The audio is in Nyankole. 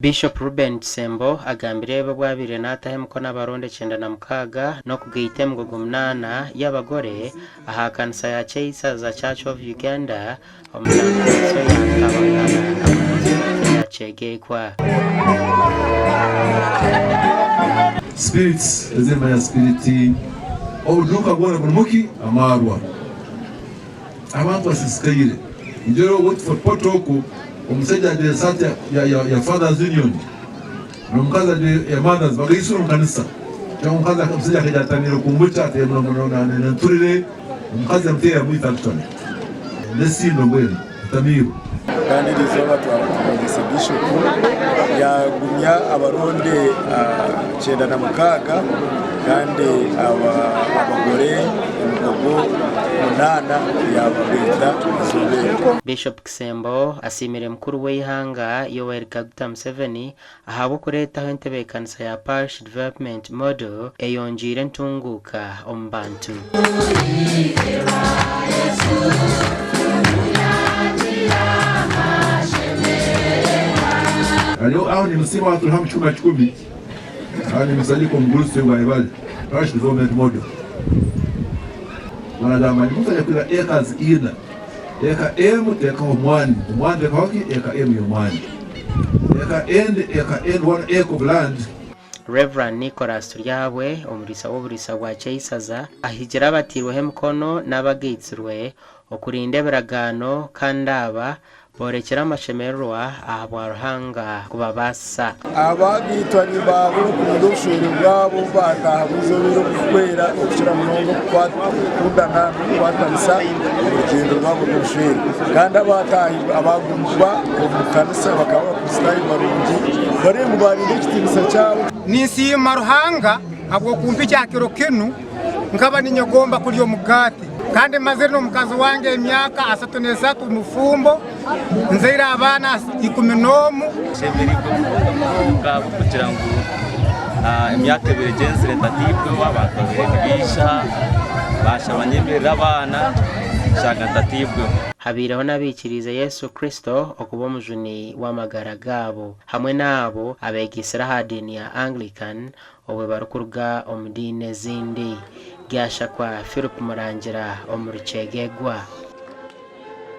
Bishop Reuben Kisembo agambire ebi obu abaire naataho emikono abaronda 96 n'okugaita emigogo munaana y'abagore aha kanisa ya Cheisaza Church of Uganda omu tandikiso ya Kabagala omu disiturikiti ya Kyegegwa. Spirits ez'emanya sipiriti obuduuka bwona burimu ki? Amaarwa. Abantu basisikaire. Ngira obu Fort Portal okwo omushaija ajwaire esaati ya Fathers Union n'omukazi ajwaire eya Mothers bagaitsire omu kanisa. Kyonka omukazi omushaija akaija atamiire kombucha ateire n'enturire omukazi yamuteera yamwita actually. N'esindo mbwenu atamiirwe. Kandi eryo izooba twaba tumwegyese Bishopu yaagumya abaronde 96 kandi abagore emigogo munaana yaabagaita eizooba eryo. Bishop Kisembo asiimire mukuru w'eihanga Yoweri Kaguta Museveni ahabw'okureetaho entebeekanisa ya Parish Development Model eyongyeire entunguuka omu bantu. Hariho aho nimusiima aha turi hamwe 1 na 10 aha nimusanyuka omugurusi ngu ayebare Parish Development Model. Baragamba ngu mutajya kwira acres ina, eka emu tekaho omwani, omwani tekaho ki? Eka emu y'omwani. Eka endi, eka endi, one acre of land. Rev. Nicholas Turyahabwe, omuriisa w'oburiisa bwa Kyeisaza, ahigire abatairweho emikono n'abagaitsirwe okurinda ebiragaano kandi aba Boorekire amashemererwa ahabwa Ruhanga kubabaasisa. Abagaitwa nibaaba okunda obushwere bwabo baataaha omu izooba eririkwera okukira munonga okukundana n'okukwatanisa omu rugyendo rwabo rw'obushwere. Kandi abataahi abagumba omu kanisa bakaba Abakristaayo barungi bariyo ngu baarinda ekitiinisa kyabo. Ninsiima Ruhanga habw'okumpikya aha kiro kinu, nkaba ninyegomba kulya omugaati. Kandi mazire n'omukazi wange emyaka 33 mufumbo, nzaire abaana 11. Nshemereirwe munonga munonga ahabw'okugira ngu emyaka ebiri egyenzire ntatiibweho abantu babaire nibaija banshaba nyemerere abaana nshanga ntatiibweho. Habaireho n'abaikiriize Yesu Kristo okuba Omujuni w'amagara gaabo, hamwe n'abo abeegaitsire aha diini ya Anglican obwe barikuruga omu diini ezindi. Ryashakwa Philip Murangira omuri Kyegegwa.